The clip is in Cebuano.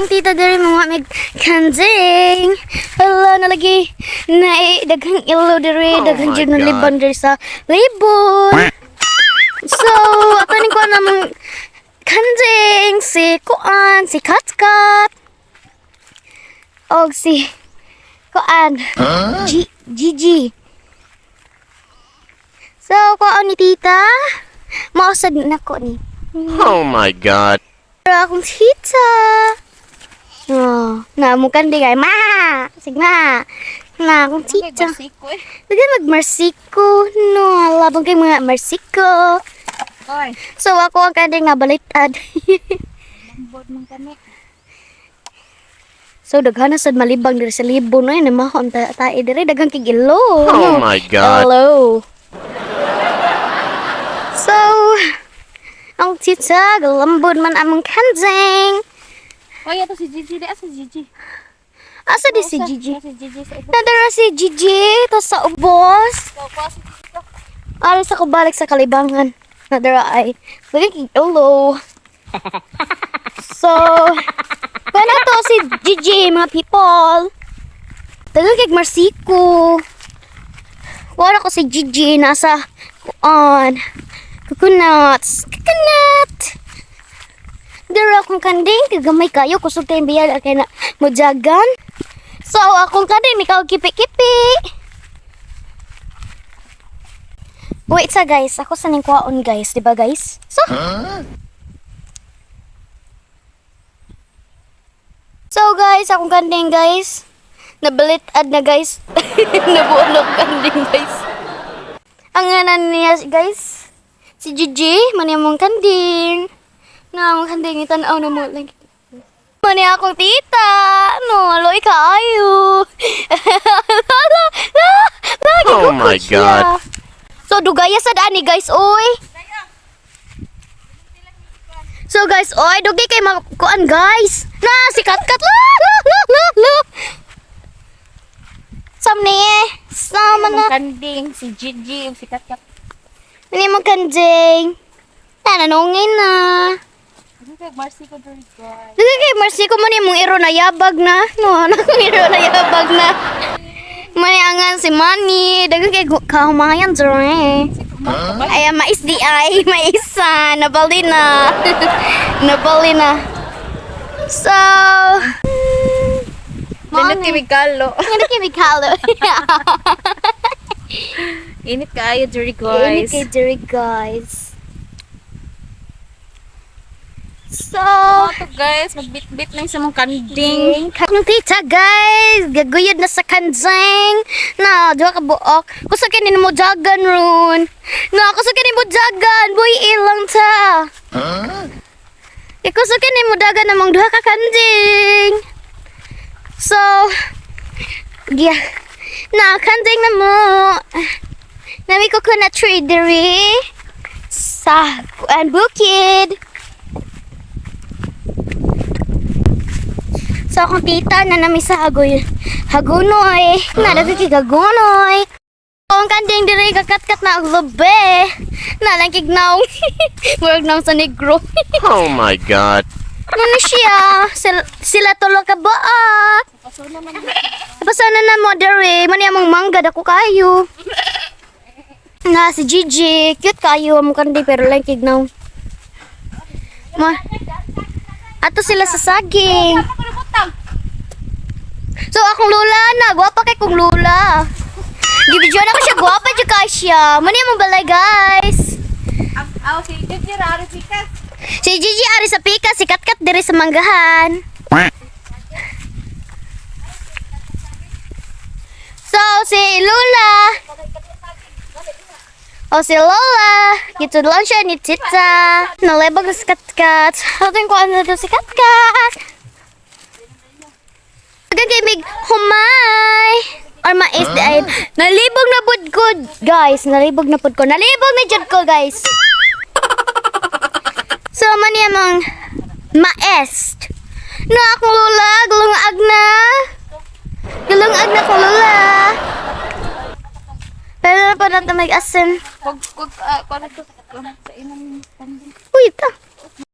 Akong tita diri mga mig kanjing. Hala na lagi. Na daghang ilo diri, Oh daghang my jud na God. liban diri sa libon. So, ato ning kuan namang kanjing si kuan, si Katkat. Og si kuan, G Gigi. So, kuan ni tita. Mausad nako ni. Oh my God. Pero akong tita. Oh, na mo kandi kay ma. Sigma. Na akong tita. Ko eh. Daghan magmarsiko. No, labang kay mga marsiko. Oy, So ako ang kanding nabalitad. lambot man kami. So daghan na sad malibang diri sa libon no, namaho ang tae diri daghan kig ilo. Oh my God. Hello. So ang tita galambod man among kanjeng. Oy, ato si Gigi, di asa si Gigi. Asa di si Gigi? Asa si Gigi sa ibo. Nadara si Gigi to sa ubos. So, ko si Gigi to. Aris ako balik sa kalibangan. Nadara ay daghan kig ilo. So, paano to si Gigi, mga people? Daghan kig Marsiko. Wala ko si Gigi nasa kuan. Coconuts. Coconut! Dara akong kanding, kagamay kayo, kusog kayong biyal, kay na mojagan. So, akong kanding, ikaw kipi-kipi. Wait sa guys, ako sa ning kuwaon guys, di ba guys? So, So guys, akong kanding guys. Nabalit ad na guys. Nabuo na akong kanding guys. Ang ngalan niya guys, si Gigi, mani among kanding. Na among kanding itan-aw na mo like. Mani akong tita. No, aloy kaayo. Lagi Oh my God. So dugaya sad ani guys, oy. So guys, oy, dugi kay makuan guys. Na si Katkat. La, la, la, la, la. Sam ni eh. Sama na. Ang kanding si Gigi ug si Katkat. Hindi mo kanding. Na, nanungin na. Ano kay Marcy ko diri guys. Dugi kay Mercy ko man imong iro na yabag na. No, anak kong iro na yabag na. Mani angan si Manny. Daghan kay kahumayan dre. Ay, mais di ay, maisa. Nabali na. Nabali na. So, Dili kay Mikalo. Hindi kay Mikalo. Init kaayo diri Init guys. kay diri guys. So, Ato guys, magbitbit lang sa mong kanding. Kanong tita guys, gaguyod na sa kanjeng. Na, duha ka buok. Kusa kini mo jagan ron. Na, kusa kini mo jagan, boy ilang ta. Eh, kusa kini mo dagan namang duha ka kanjing. So, yeah. Na, kanjeng na mo. Nami coconut tree diri sa kuan bukid. So akong tita na nami sa hagoy hagunoy. Na nagkikagunoy. Ang kanding diri kakatkat na og lube. Na lang kignaw. Murag naong sa negro. Oh my God. Ano siya? Sila tulo ka buok. Pasuna man. Pasana na mo diri. Mani among mangga dako kayo. Na si Gigi, cute kayo among kandi pero lang kignaw. Ma Ato sila sa saging. So akong lola na, gwapa kay kong lola. Gibidyoan ako siya, gwapa jud kay siya. Mani among balay guys. Aw si Gigi ra ari sikat. Si Gigi ari sa pika, si Katkat diri sa manggahan. So, si Lola. O si Lola. Gitudlan siya ni Tita. Nalebag na si Katkat. Atin ko ano to si Katkat. Dagan kay mig humay. Or mais di ay. Nalibog na pud ko, guys. Nalibog na pud ko. Nalibog na jud ko, guys. So, man among maest. Na akong lola, gulungag na. Gulungag na akong lola. Pero na pa natin mag-asin. Kog kog kuno to sa imong kanding. Uy, ta.